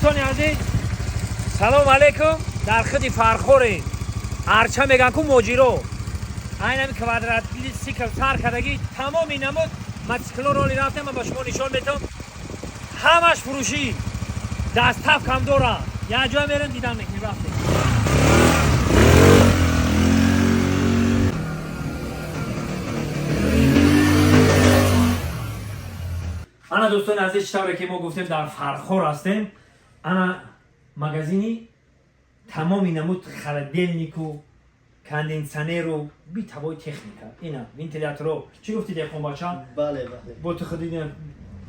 Дӯстони азиз, салом алейкум. Дар худи Фархорем. Арча меган ку моҷиро. Айнами квадроцикл сар кардагӣ тамоми намуд мотоцикло роли рафтем, ман ба шумо нишон метам. Ҳамаш фурӯшӣ. Доставка м дора. Як ҷоя мерем, дидан мекунем, рафтем. Ана, дӯстони азиз, чӣ тавре ки мо гуфтем, дар Фархор ҳастем. Ана магазини тамоми намуд холодильнику, кондитсионеру, бытовой техника, ина вентиляторо. Чӣ гуфти, деҳқонбача? Бале, бале. Бо ту худи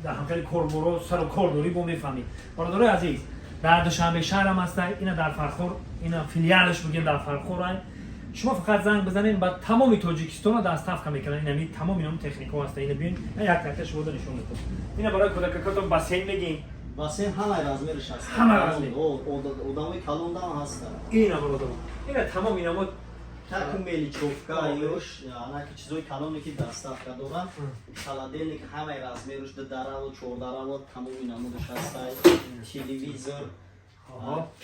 дар ҳамхели корборо сару кор дорӣ, бо мефаҳмӣ. Бародарои азиз, дар Душанбе шаҳрам ҳаста, ина дар Фархор, ина филиалаш бигем, дар Фархор. Ай шумо фақат занг бизанед, ба тамоми Тоҷикистона доставка мекунанд. Ина тамоми намуд техникаҳо ҳаста. Ина бибин, як такта шумо нишон метам. Ина барои кӯдакакотон бассейн мегем. Бассейн ҳамаи размериш ҳаст. Ҳама размер. Одамои калондам ҳаста. Ина, бародаро, ина тамоми намуд. Таку мелочёвка ёш, анаки чизои калоне ки доставка доранд, холодильник ҳамаи размериш, дудараву, чордараву, тамоми намудаш ҳастай, телевизор,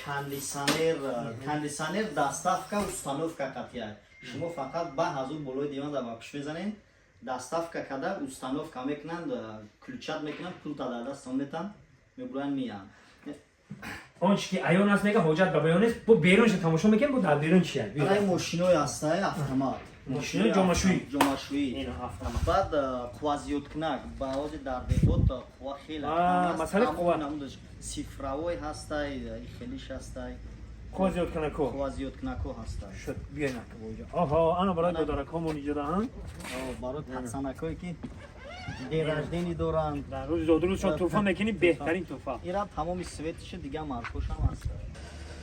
кондитсионер, кондитсионер доставка, установка қатия. Шумо фақат ба ҳазур болои диван дар ба пиш мезанед, доставка када установка мекунанд, ключат мекунанд, пулта дар дастон метанд, мебуранд, меянд. Он чи ки аён аст, мега, ҳоҷат ба баён нест. Бо берунша тамошо мекунем, бо дар берун чи аст. Анаи мошинои ҳастай, автомат. Мошинои ҷомашӯӣ. Ҷомашӯӣ. Ина автомат. Баъд қувва зиёдкунак, ба ҳози дар деҳот қувва хеле кам аст. Масъалаи Тамоми қувва. намудаш цифровой ҳастай, хелиш ҳастай. Қувва зиёдкунако. Қувва зиёдкунако ҳастай. Шуд, биёй нака боиҷа. Оҳо, ана барои додаракҳомон иҷода. Барои пацанакое ки день рождения доранд. Дар рӯзи зодрӯзшон туҳфа мекунӣ, беҳтарин туҳфа. Ира тамоми светиши, дига маркошам ҳаст.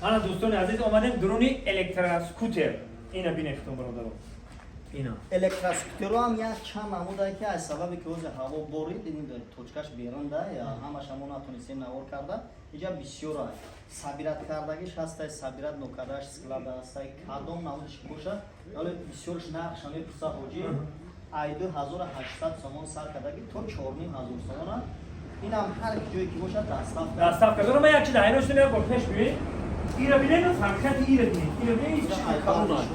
Ана, дӯстони азиз, омадем дуруни электроскутер. Ина бинед худтон, бародаро, ина. Электроскутеро ҳам як чанд намудае, ки аз сабабе ки ҳозир ҳаво борид, ин точкаш берунда, ҳамаша мо натонистем навор карда. Иҷа бисёра собирать кардагиш ҳастай, собирать нокардааш склада ҳастай. Кадом намудиш боша, вале бисёрш нархша мепурса ҳоҷӣ, ай 2800 сомон сар кардаги то 4500 сомона. Инам ҳар ҷое ки бошад, доставка. Доставка дорам. Ман як чиз ҳайрон шудам, як бор пеш биёед, ира бинед, фарқияти ира бинед, ира бинед, чизи калон аст.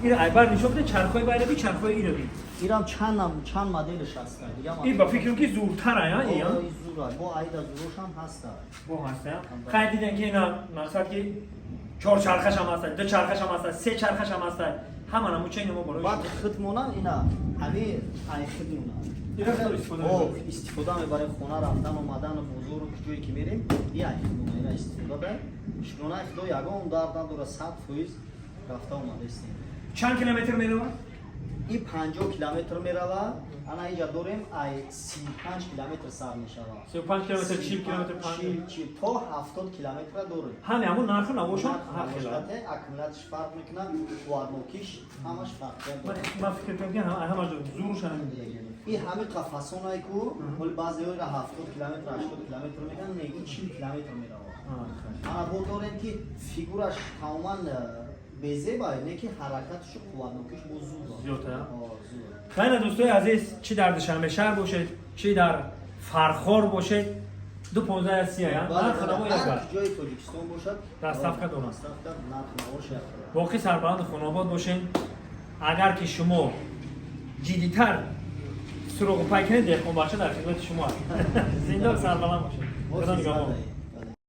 Ира айбар нишон биде, чархҳои байра би, чархҳои ира би. Ирам чанд чанд моделш ҳаста, дига. И ба фикрам, ки зуртар ая ия. Зура бо айда зурошам ҳаста. Бо ҳаста. Хай, дидем, ки ина мақсад ки чор чархашам ҳаста, ду чархашам ҳаста, се чархашам ҳаста, ҳама намуча ина мо барои Баъд худмона ина ҳами ай худмона. Ира худро истифода мебарем. Истифода мебарем, хона рафтан, омадан, бозору ҷое ки мерем, и ай худмона ира истифода бар. Шукронаи Худо, ягон дард надора, 100% рафта омадаистем. Чанд километр меравад? И 50 километр мерава. Ана иҷа дорем, ай 35 километр сар мешава. 35 километр, 40 километр. 40 то 70 километра дорем. Ҳаме ҳамун нарху навошон ҳар хела. Аккумуляторш фарқ мекунад, қувватнокиш, ҳамаш фарқият дорад. Ман фикр кардам, ки ҳама зуруша. И ҳами қафасонае ку ҳоли баъзеҳоро 70 километр, 80 километр мегӯянд, не, ин 40 километр меравад. Ана бо дорем, ки фигураш тамоман безеба, не ки ҳаракатшу қувватнокиш бо зуд. Зиёд, а? Хайна, дӯстои азиз, чӣ дар Душанбе шаҳр бошед, чӣ дар Фархор бошед, ду понздаҳ сия нарху наво як Ҳар бар. ҷои Тоҷикистон бошад, Доставка дорад. Доставка, нарху навош як. Боқӣ сарбаланду хонобод бошед. Агар ки шумо ҷиддитар суроғу пай кунед, деҳқонбача дар хидмати шумо аст. Зинда сарбаланд бошед. Худо нигаҳбон.